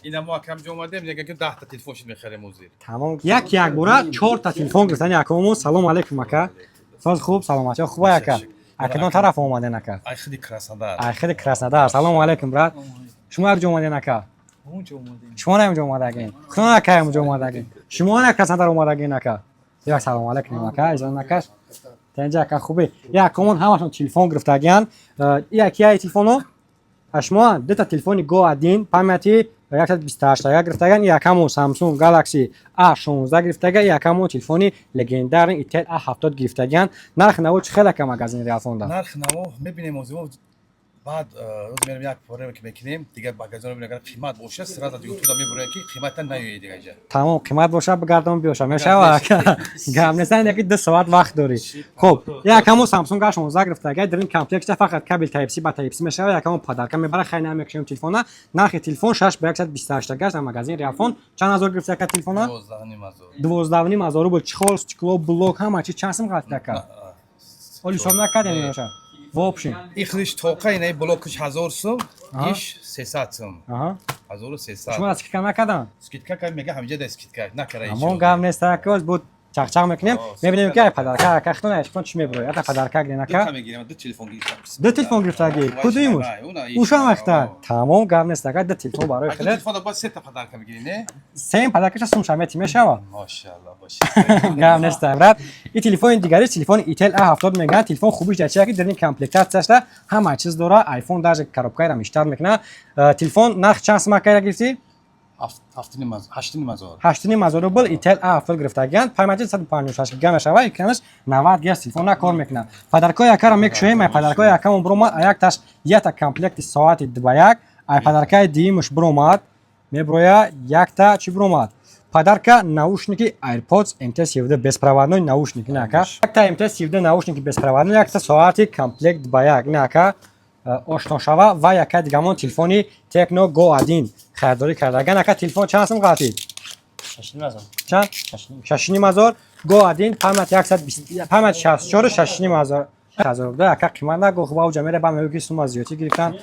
Ина мо акам ҷо омадем, нега ки 10-та телефон шид мехарем озир. Тамом, як як бора чорта телефон гирифтани акамон. Салом алейкум, ака, соз хуб, саломатӣ хуба, ака? Акадон тараф омаден, ака? Ай хиди Краснодар. Ай хиди Краснодар. Салому алейкум, брат. Шумо як ҷо омаден, ака? Шумо на ҷо омадагин? Худо, ака, ҷо омадагин? Шумо на Краснодар омадагин, ака? Як салому алейкум, ака, изон акаш. Тенҷа, ака, хубе? Якомон ҳамашон телефон гирифтагиян. Як яй телефоно а шумо дута телефони Go 1 памяти 128 як гирифтаган, якамо Samsung Galaxy A16 гирифтага, якамо телефони легендарный Itel A70 гирифтагиян. Нархи наво чӣ хел, ака, магазини Реалфонда? Нархи наво мебинем озир мо баъд, рӯз мерем, як пора ки мекунем, дигар магазин мебинем, агар қимат боша, сразу ютуда мебурем, ки қимата наёяд дигар ҷа. Тамом, қимат боша, бигардон биёша, мешава, гап нест, яки 2 соат вақт дорӣ. Хуб, якамо Samsung A16 гирифтага, дар ин комплекта фақат кабел Type-C ба Type-C мешава, якамо подарка мебара. Хай, намекушем телефона. Нархи телефон 6 ба 128 гашт дар магазини Реалфон. Чанд ҳазор гирифта, ака, телефона? 12,5 ҳазор. 12,5 ҳазор рубл. Чехол, стекло, блок, ҳама чи чанд сум ғалтид, ака? Оли ҳисоб накардем, меоша в общем. Ихлиш тоқа инаи блокаш 1000 сум, иш 300 сум. 1300. Шумо скидка накардан? Скидка кар мега, ҳамиҷа да скидка накара. Ҳамон гап нест, ака, буд чақчақ мекунем, мебинем, ки ай подарка, ака, хитон айшхитон чӣ мебурояд. Ята подарка гирен, ака. Мегирем, ду телефон гирифтам. Ду телефон гирифтагӣ? Кудуимуш ушам вақта? Тамом, гап нест, ака, ду телефон барои Ду хеле. телефон бояд сета подарка мегирӣ, не? Сеюм подаркаша сум шамети мешава. Мошаалло, боша. Гап нест, брат. И телефони дигари телефони Itel A70 мегӯянд. Телефон хубиш дар чия, ки дар ин комплектатсияшда ҳама чиз дора, iPhone даже коробкаира миштар мекунад. Телефон нарх чанд сум, акайра гирифтӣ? 8,5 ҳазор. 8,5 ҳазор рубл Itel A70 гирифтагиянд. Памяти 156 гига мешава, экранаш 90 герц, телефон кор мекунад. Подаркои акаро мекушоем. Ай подаркои акамон биромад а якташ якта комплекти соати ду ба як. Ай подаркаи дуюмаш биромад, меброя якта чӣ биромад? Подарка наушники AirPods MT32 беспроводной наушник, ин ака, якта MT32 наушники беспроводной, якта соати комплект ба як, ин ака ошношава ва яка дигамон телефони Tecno Go 1 харидорӣ кардаган. Ака, телефон чанд сум ғалтид? Чанд? 6,5 ҳазор. Go 1, память 120, память 64, 6,5 ҳазор да. Ака, қимат нагӯ, хуб, ауҷа мере ба мегӯ, ки сума зиёдтӣ гирифтан.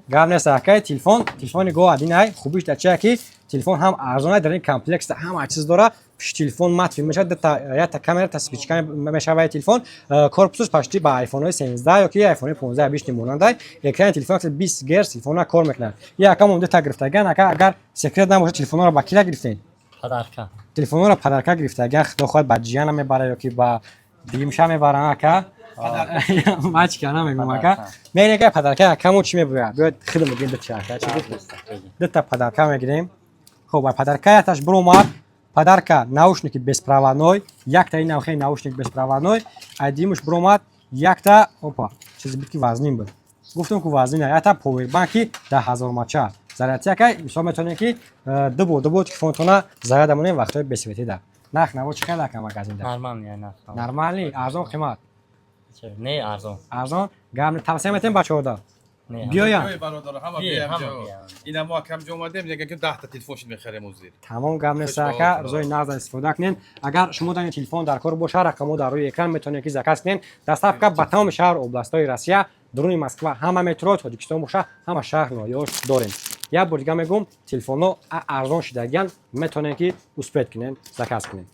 Гап нест, акай. Телефон, телефони Go 1 ай хубиш дар чия, ки телефон ҳам арзон ай, дар ин комплекс ҳама чиз дора. Пишти телефон матовый мешавад, якта камера тасвирчика мешавад. Телефон корпусаш почти ба айфонҳои 13 ё ки айфонҳои 15 бишни монандай. Экрани телефон 20 герц, телефонҳо кор мекунад. Яка мо дута гирифтаган. Ака, агар секрет набошад, телефонҳоро ба кира гирифтем? Подарка. Телефонҳоро подарка гирифтаган. Худо хоҳад, ба ҷияна мебара ё ки ба димша мебаран, ака. Мачка намегум, ака. Мегӯем, ака, подарка акамо чӣ мебояд? Биёед, худо мегирем дуча, ака, чӣ гуфт? Дута подарка мегирем. Хуб, а подарка яташ биромад подарка наушники беспроводной, якта ин навхе наушник беспроводной. Айдимуш биромад якта, опа, чизе буд, ки вазнин буд, гуфтам, ку вазнин, якта повербанки 10 000 мАч зарядти. Ака, мисол, метавонем, ки ду бор, ду бор телефонтона заряда монем вақтҳои бесветида. Нарх наво чӣ хел, ака, магазинда? Нормальный нарх. Нормальный, арзон, қимат? Не, арзон. Арзон, гап. Тавсия метем бачаҳода? Не. Биёянд. Ой, бародар, ҳама Биё, биям ҳама ҷо. биям. Ина мо акам ҷо омадем, нега ки 10-та телефон шид мехарем озир. Тамом, гап нест, ака, рӯзои нағз истифода кунед. Агар шумо дани телефон дар кор боша, рақамҳо дар рӯи экран, метавонед, ки заказ кунед. Доставка ба тамоми шаҳр, областҳои Россия, дуруни Москва, ҳама метро, Тоҷикистон боша, ҳама шаҳр, ноҳияҳош дорем. Як бор дига мегӯм, телефонҳо арзон шидагиян, метавонед, ки успеть кунед, заказ кунед.